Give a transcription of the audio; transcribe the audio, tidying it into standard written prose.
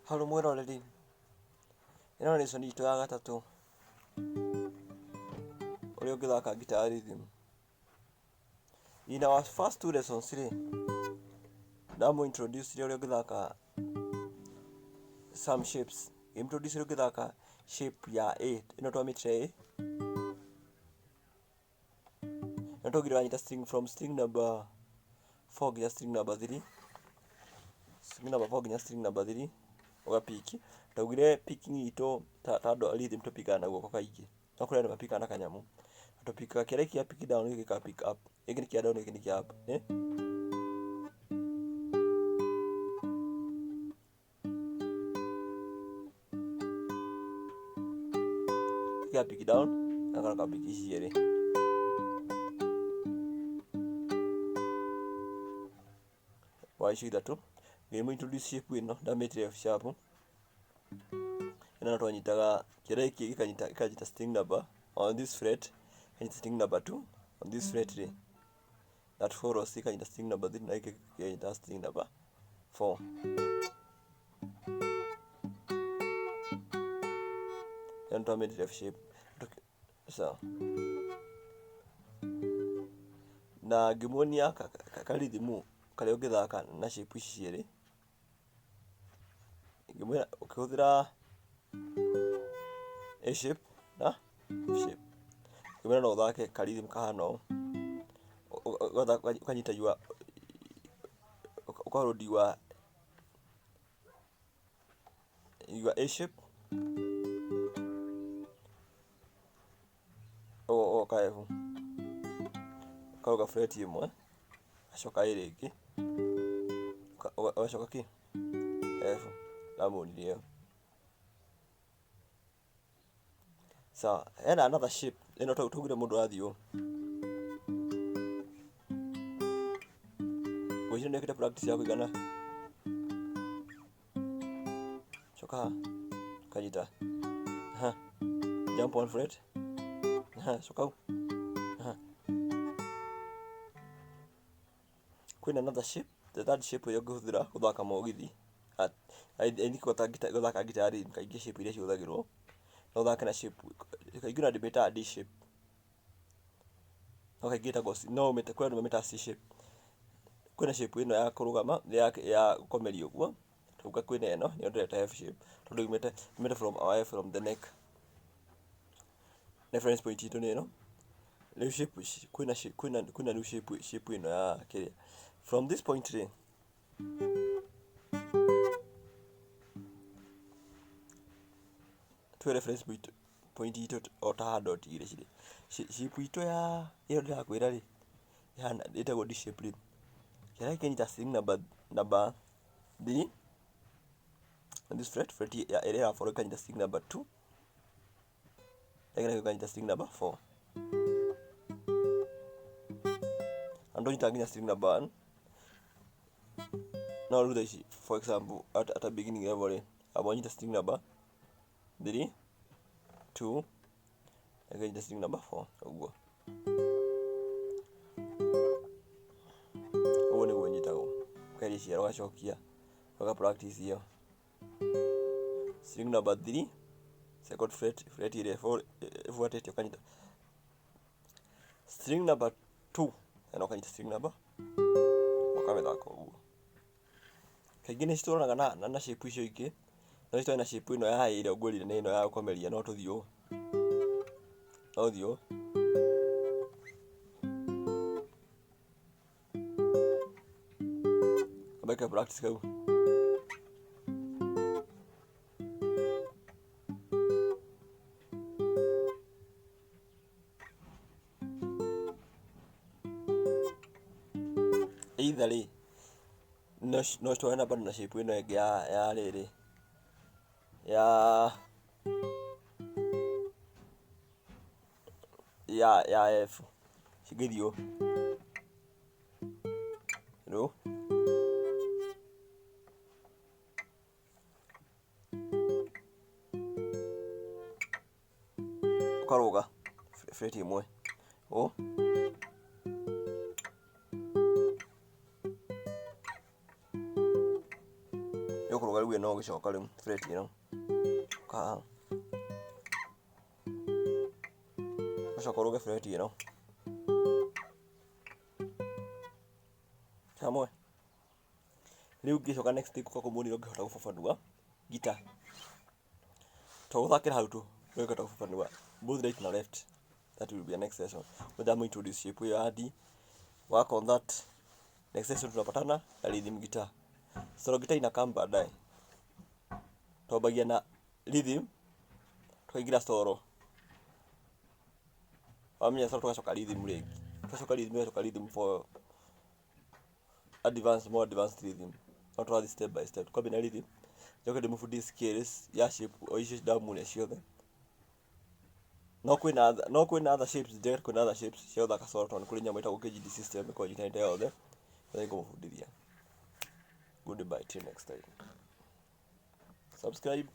Harũ mwĩroreri, ĩno nĩ lesson itũ ya gatatũ ũrĩa ũngĩthaka guitar rhythm. In our first two lessons rĩ, ndamũ introduce ũrĩa ũngĩthaka some shapes, introduce ũrĩa ũngĩthaka shape ya A, ĩno twamĩtire A, ĩno twaugire wanyita string from string number 4 nginya string number 3, string number 4 nginya string number 3 ũgapiki. Ndaugire picking itũ ta andũ a rhythm tũpikaga na guoko kaingĩ, no kũrĩ andũ mapikaga na kanyamũ. Tũpikaga kĩrĩa kĩa pick down gĩkĩ gĩkaga pick up, gĩkĩ nĩ kĩa down gĩkĩ nĩ kĩa up. Kĩa pick down na kana ka pick ici cierĩ. Wa icio ithatũ, ngĩmũ introduce shape ĩno ndamĩtire F sharp. Ĩno twanyitaga kĩrĩa gĩkĩ gĩkanyita gĩkanyita string number on this fret, gĩkanyita string number 2 on this fret rĩ, that follows gĩkanyita string number 3 na gĩkĩ gĩkanyita string number 4. Ĩno twamĩtire F shape. Sawa. Na ngĩmuonia karithimu karĩa ũngĩthaka na shape ici cierĩ. Ngĩmwĩra ũkĩhũthĩra A shape na F shape. Ngĩmwĩra no ũthake karithimu kahana ũũ. Ũkanyita your ũka hold your A shape ũgoka F ũkarũga fret ĩmwe ũgacoka A rĩngĩ ũgacoka kĩ F ndamũonirie ĩyo. Sawa, hena another shape ĩno twaugire mũndũ arathiĩ ũũ. Ngwĩciria nĩ wĩkĩte practice ya kũigana. Coka haha ũkanyita aha, jump one fret aha, coka hau aha. Kwĩna another shape, the third shape ĩrĩa ũngĩhũthĩra gũthaka mũgithi. I think gũthaka guitar rhythm kaingĩ shape iria cihũthagĩrwo no ũthake na shape kaingĩ ona ndĩmĩtaga D shape no kaingĩ ĩtagwo no ũmĩte kwĩ andũ mamĩtaga C shape. Kwĩna shape ĩno ya kũrũgama ya gũkomeria ũguo, twauga kwĩna ĩno nĩyo ndĩreta F shape tondũ yumĩte from our F from the neck. Reference point itũ nĩ ĩno. Rĩu shape kwĩna kwĩna kwĩna rĩu shape shape ĩno ya kĩrĩa. From this point rĩ, twĩ reference point point itũ o ta haha dot igĩrĩ cirĩ. Shape itũ ya ĩyo ndĩrakwĩra rĩ, ĩhana ĩtagwo D shape rĩ, kĩrĩa kĩnyita string number number 3 on this fret, fret ya ĩrĩa ĩra follow ĩkanyita string number 2 ĩngĩ ĩkanyita string number 4. Na ndũnyitaga nginya string number 1 no rĩu thaa ici for example at a beginning level rĩ, amba ũnyite string number 3 2 ĩkanyita string number 4 ũguo. Ũguo nĩguo ĩnyitagwo. Ũkeria ciara ũgacokia ũga practice ĩyo. String number 3 second fret, fret ĩrĩa ĩbuatĩte ũkanyita string number 2 na ũkanyita string number ũkamĩthaka ũguo. Kaingĩ nĩ citwaranaga na na shape icio ingĩ, no citwarane na shape ĩno ya ĩrĩa ngwĩrire nĩ ĩno ya gũkomeria no tũthiĩ ũũ, no ũthiĩ ũũ. Make practice kau. Either rĩ, no citwarane bado na shape ĩno ĩngĩ ya rĩrĩ ya F cingĩthiĩ ũũ rũ ũkarũga fret ĩmwe ũũ Ĩkũrũga rĩu ĩno ũgĩcoka rĩu fret ĩno. Ũka haha. Ũgacoka ũrũge fret ĩno. Hamwe. Rĩu ngĩcoka next ngũka kũmuonia ũrĩa ũngĩhota gũbabanua guitar. To gũthakĩra hau tu, nĩ ũngĩhota gũbabanua both right na left. That will be a next session. Ngoja mu introduce shape hiyo ya D. Work on that. Next session tunapatana na rhythm guitar. Solo guitar ina come baadaye. Twambagia na rhythm tukaingĩra solo. Wamenya solo tugacoka rhythm rĩngĩ. Twacoka rhythm, tugacoka rhythm for advanced, more advanced rhythm. No tũrathiĩ step by step. Twambia na rhythm, njoke ndĩmũbundithie scales ya shape o icio ndamuonia ciothe. No kwĩna other shapes, njega kwĩna other shapes cia gũthaka solo tondũ nĩ kũrĩ nyamũ ĩtagwo KGD system ĩkoragwo ĩnyitanĩte yothe. Nĩ ngũmũbundithia. Goodbye till next time. Subscribe.